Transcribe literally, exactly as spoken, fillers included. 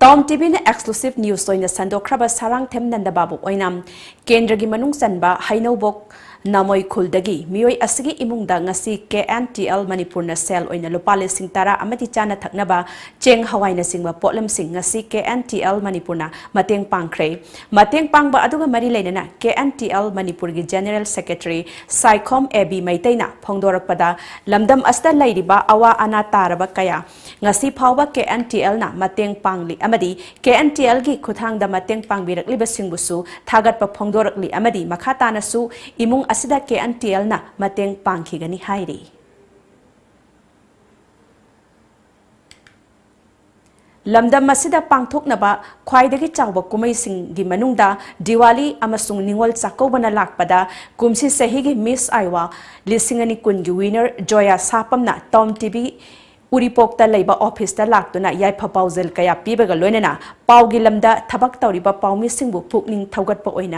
Town T V ꯅ exclusive news ꯑꯣꯏꯅ ꯁꯟꯗꯣꯛꯈ꯭ꯔꯕ ꯁꯥꯔꯥꯡꯊꯦꯝ ꯅꯟꯗꯕꯥꯕꯨ ꯑꯣꯏꯅ ꯀꯦꯟꯗ꯭ꯔꯒꯤ ꯃꯅꯨꯡ ꯆꯟꯕ ꯍꯩꯅꯧꯕꯣꯛ ꯅꯥꯃꯣꯏ ꯈꯨꯜꯗꯒꯤ ꯃꯤꯑꯣꯏ ꯑꯁꯤꯒꯤ ꯏꯃꯨꯡꯗ ꯉꯁꯤ K N T L ꯃꯅꯤꯄꯨꯔꯅ ꯁꯦꯜ ꯑꯣꯏꯅ ꯂꯨꯄꯥ ꯂꯤꯁꯤꯡ ꯇꯔꯥ ꯑꯃꯗꯤ ꯆꯥꯅ ꯊꯛꯅꯕ ꯆꯦꯡ ꯍꯋꯥꯏꯅꯆꯤꯡꯕ ꯄꯣꯠꯂꯝꯁꯤꯡ ꯉꯁꯤ K N T L ꯃꯅꯤꯄꯨꯔꯅ ꯃꯇꯦꯡ ꯄꯥꯡꯈ꯭ꯔꯦ꯫ ꯃꯇꯦꯡ ꯄꯥꯡꯕ ꯑꯗꯨꯒ ꯃꯔꯤ ꯂꯩꯅꯅ K N T L ꯃꯅꯤꯄꯨꯔꯒꯤ General Secretary Saikhom A B ꯃꯩꯇꯩꯅ ꯐꯣꯡꯗꯣꯔꯛꯄꯗ, ꯂꯝꯗꯝ ꯑꯁꯤꯗ ꯂꯩꯔꯤꯕ ꯑꯋꯥ ꯑꯅꯥ ꯇꯥꯔꯕ ꯀꯌꯥ ꯉꯁꯤ ꯐꯥꯎꯕ K N T L ꯅ ꯃꯇꯦꯡ ꯄꯥꯡꯂꯤ ꯑꯃꯗꯤ K N T L ꯒꯤ ꯈꯨꯠꯊꯥꯡꯗ ꯃꯇꯦꯡ ꯄꯥꯡꯕꯤꯔꯛꯂꯤꯕꯁꯤꯡꯕꯨꯁꯨ ꯊꯥꯒꯠꯄ ꯐꯣꯡꯗꯣꯔꯛꯂꯤ ꯑꯃꯗꯤ ꯃꯈꯥ ꯇꯥꯅꯁꯨ ꯏꯃꯨꯡ ꯑꯁꯤꯗ K N T L ꯅ ꯃꯇꯦꯡ ꯄꯥꯡꯈꯤꯒꯅꯤ ꯍꯥꯏꯔꯤ꯫ ꯂꯝꯗꯝ ꯑꯁꯤꯗ ꯄꯥꯡꯊꯣꯛꯅꯕ ꯈ꯭ꯋꯥꯏꯗꯒꯤ ꯆꯥꯎꯕ ꯀꯨꯝꯍꯩꯁꯤꯡꯒꯤ ꯃꯅꯨꯡꯗ ꯗꯤꯋꯥꯂꯤ ꯑꯃꯁꯨꯡ ꯅꯤꯉꯣꯜ ꯆꯥꯛꯀꯧꯕꯅ ꯂꯥꯛꯄꯗ ꯀꯨꯝꯁꯤ ꯆꯍꯤꯒꯤ Miss Iowa ꯂꯤꯁꯤꯡ ꯑꯅꯤ ꯀꯨꯟꯒꯤ winner ꯖꯣꯌꯥ ꯁꯥꯄꯝꯅ Town T V ꯎꯔꯤꯄꯣꯛꯇ ꯂꯩꯕ office ꯇ ꯂꯥꯛꯇꯨꯅ ꯌꯥꯏꯐ ꯄꯥꯎꯖꯦꯜ ꯀꯌꯥ ꯄꯤꯕꯒ ꯂꯣꯏꯅꯅ ꯄꯥꯎꯒꯤ ꯂꯝꯗ ꯊꯕꯛ ꯇꯧꯔꯤꯕ ꯄꯥꯎꯃꯤꯁꯤꯡꯕꯨ ꯄꯨꯛꯅꯤꯡ ꯊꯧꯒꯠꯄ ꯑꯣꯏꯅ